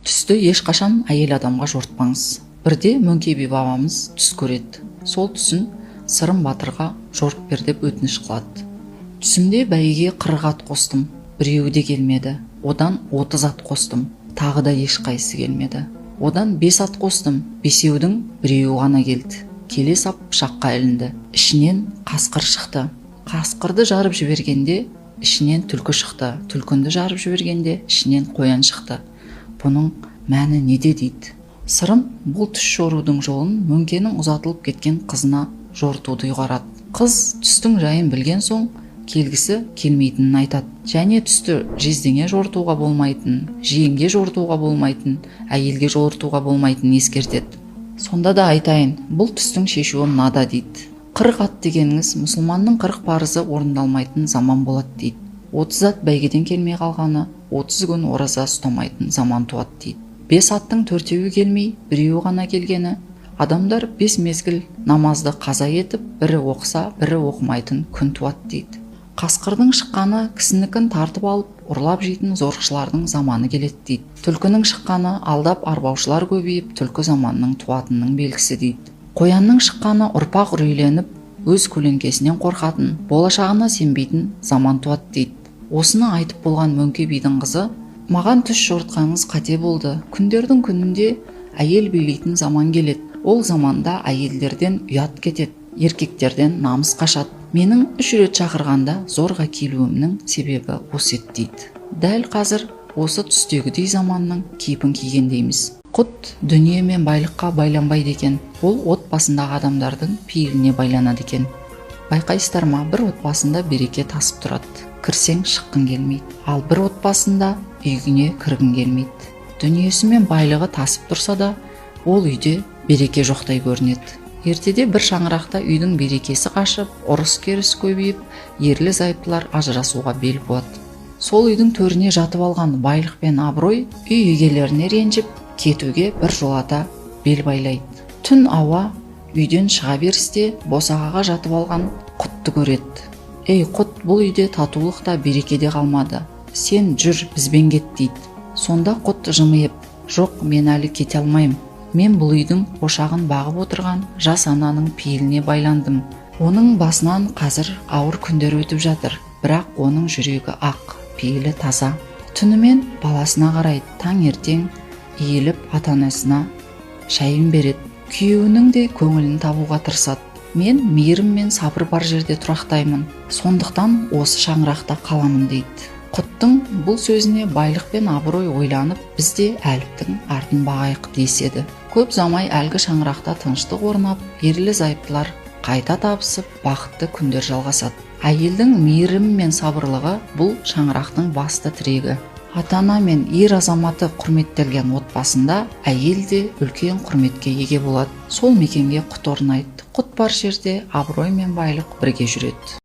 Түсті ешқашан әйел адамға жортпаңыз. Бірде Мөңке би бабамыз түс көреді. Сол түсін Сырым батырға жорып бер деп өтініш қылады. Түсімде бәйгеге 40 ат қостым, біреуі де келмеді. Одан 30 ат қостым, тағы да ешқайсысы келмеді. Одан 5 ат қостым, бесеудің біреуі ғана келді. Келе сап пышаққа ілінді. Ішінен қасқыр шықты. Қасқырды жарып жібергенде ішінен түлкі шықты. Түлкінді жарып жібергенде ішінен қоян шықты. Бұның мәні неде дейді. Сырым бұл түс жорудың жолын Мөңкенің ұзатылып кеткен қызына жорытуды ұйғарады. Қыз түстің жайын білген соң келгісі келмейтінін айтады. Және түсті жездеңе жорытуға болмайтын, жиенге жорытуға болмайтын, әйелге жорытуға болмайтынын ескертеді. Сонда да айтайын, бұл түстің шешуі мынада дейді. 40 ат дегеніңіз мұсылманның 40 парызы орындалмайтын заман болады дейді. 30 ат бәйгеден келмей қалғаны, 30 күн ораза ұстамайтын заман туады дейді. 5 аттың төртеуі келмей, біреуі ғана келгені, адамдар 5 мезгіл намазды қаза етіп, бірі оқыса, бірі оқымайтын күн туады дейді. Қасқырдың шыққаны кісінікін тартып алып, ұрлап жейтін зорлықшылардың заманы келеді дейді. Түлкінің шыққаны алдап арбаушылар көбейіп, түлкі заманының туатынының белгісі дейді. Қоянның шыққаны ұрпақ үрейленіп, өз көлеңкесінен қорқатын, болашағына сенбейтін заман туады дейді. Осыны айтып болған Мөңке бидің қызы, маған түс жорытқаныңыз қате болды. Күндердің күнінде әйел билейтін заман келеді. Ол заманда әйелдерден ұят кетеді, еркектерден намыс қашады. Менің 3 рет шақырғанда зорға келуімнің себебі осы еді дейді. Дәл қазір осы түстегідей заманның кейпін кигендейміз. Құт дүние мен байлыққа байланбайды екен. Ол отбасындағы адамдардың пейіліне байланады екен. Байқайсыздар ма, бір отбасында береке тасып тұрады. Кірсең шыққың келмейді. Ал бір отбасында үйіне кіргің келмейді. Дүниесі мен байлығы тасып тұрса да, ол үйде береке жоқтай көрінеді. Ертеде бір шаңырақта үйдің берекесі қашып, ұрыс-керіс көбейіп, ерлі-зайыптылар ажырасуға бел буады. Сол үйдің төріне жатып алған байлық пен абырой үй егелеріне ренжіп, кетуге бір жолата бел байлайды. Түн ауа үйден шыға берісте босағаға жатып алған Құтты көреді. Ей Құт, бұл үйде татулық та береке де қалмады. Сен жүр, бізбен кет дейді. Сонда Құт жымиып, жоқ, мен әлі кете алмаймын. Мен бұл үйдің ошағын бағып отырған жас ананың пейіліне байландым. Оның басынан қазір ауыр күндер өтіп жатыр, бірақ оның жүрегі ақ, пейілі таза. Түнімен баласына қарайды, таңертең иіліп ата-анасына шайын береді. Күйеуінің де көңілін табуға тырысады. Мен мейірім мен сабыр бар жерде тұрақтаймын, сондықтан осы шаңырақта қаламын дейді. Құттың бұл сөзіне байлық пен абырой ойланып, біз де әліптің артын бағайық деседі. Көп ұзамай әлгі шаңырақта тыныштық орнап, ерлі-зайыптылар қайта табысып, бақытты күндер жалғасады. Әйелдің мейірімі мен сабырлығы бұл шаңырақтың басты тірегі. Ата-ана мен ер азаматы құрметтелген отбасында әйел де үлкен құрметке еге болады. Сол мекенге құт орнайды. Құт бар жерде абырой мен байлық бірге жүреді.